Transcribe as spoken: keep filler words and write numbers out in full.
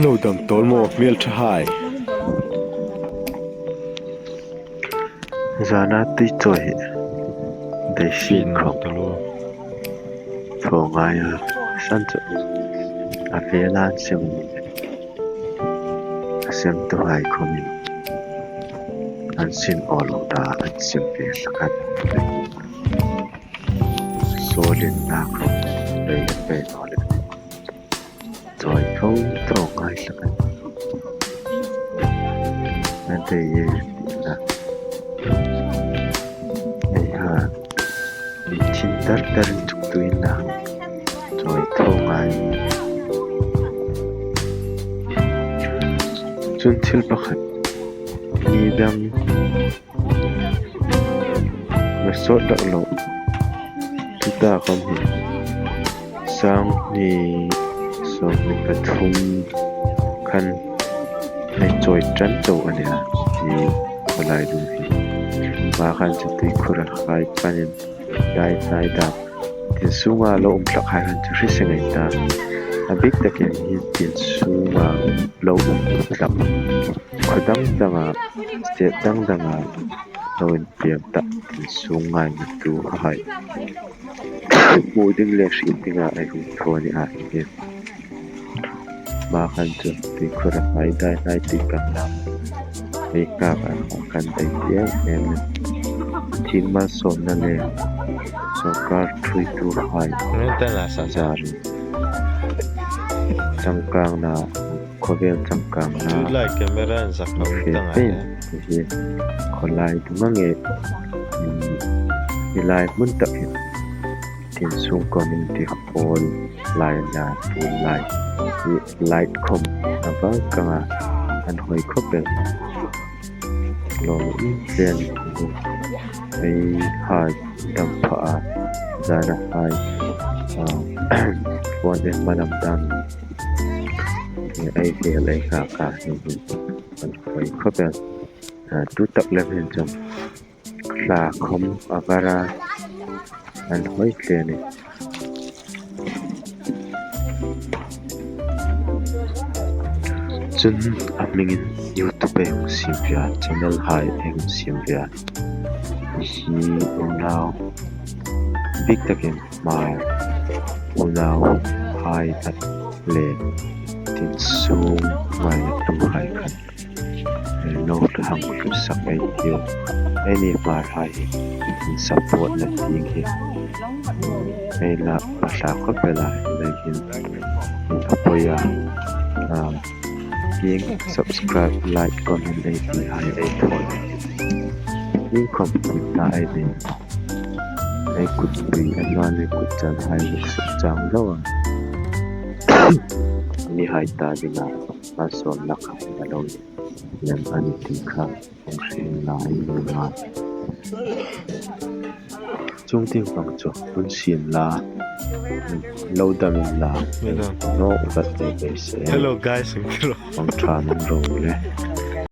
Lodam tolmo hmeltahai. Zana tui tui. Dai si ko. Tho ngai a san tui. A fe lan sim. A sim tu hai komi. An sin olo ta an sim fe sakat. Solin na ko. Dai pe no le. Tui tho tho ngai sakat. Ante ye na. Ei ha. Ni tin tar tar tuk tui na. Tui tho ngai. Tun til pakhat. Ni dam. Masot dak lo. Tuta kam hi. Sang ni, sang ni pathum khan. Ai tui tran tui a nia. Ni ko lai du hi. Ba khan sa tui kura hai panin. Dai, dai, dai. Tin sunga lo um tlak hai han chu hri se ngai ta. A bik takin hi tin sunga lo um tlak. Kho dang danga, state dang danga lo in piang ta tin sung ngai na tu hai. Mu ding le hri dinga ai hung tho ni a hi. Ba khan chu tui kura hai dai hai tui kan na. Ei ka ka kan dai tia em. Thing ma som na le. Sorkar thui tu hai. Nunta na sa sa. Zari. Changkang na. Khovel changkang na. Tui lai camera in sak na. Fe unta ngai pen. Hi. Kholai tu mange. Hi lai mun tak hi. Tin sung community hall lai na tu lai. Hi light khom a vang kanga an hoi khop el. Lo in pen ei hai dam pha a zana hai. Phone in manam dam. Ei vel ei ka ka hi hi. An hoi khop el. Tu tak lem hin chang. Hla khom a vara an hoi tle ni. Chun a mingin YouTube e hung sim via, channel hai e hung sim via. Hi unau bik takin mai unau hai at le tin sung mai tu hai khan. Lo hang sak ai tiu. Any part hai in support na ting hi. Ei la pasa ko pela na hin. Apoya. Ting subscribe, like, comment ai ti hai ai thon. Ting comment na ai din. Ai kut tui ai na ai kut chan hai suk chang lo. Ni hai ta dina. Mason na ka na lo. Yan ani ti ka. Ang sin na ai lo na. Chung ting pang chu, pun sin la. Lo dam in la. Lo dam. No, ubat te te se. Hello, guys, ang kilo. Pang tha nang ro le.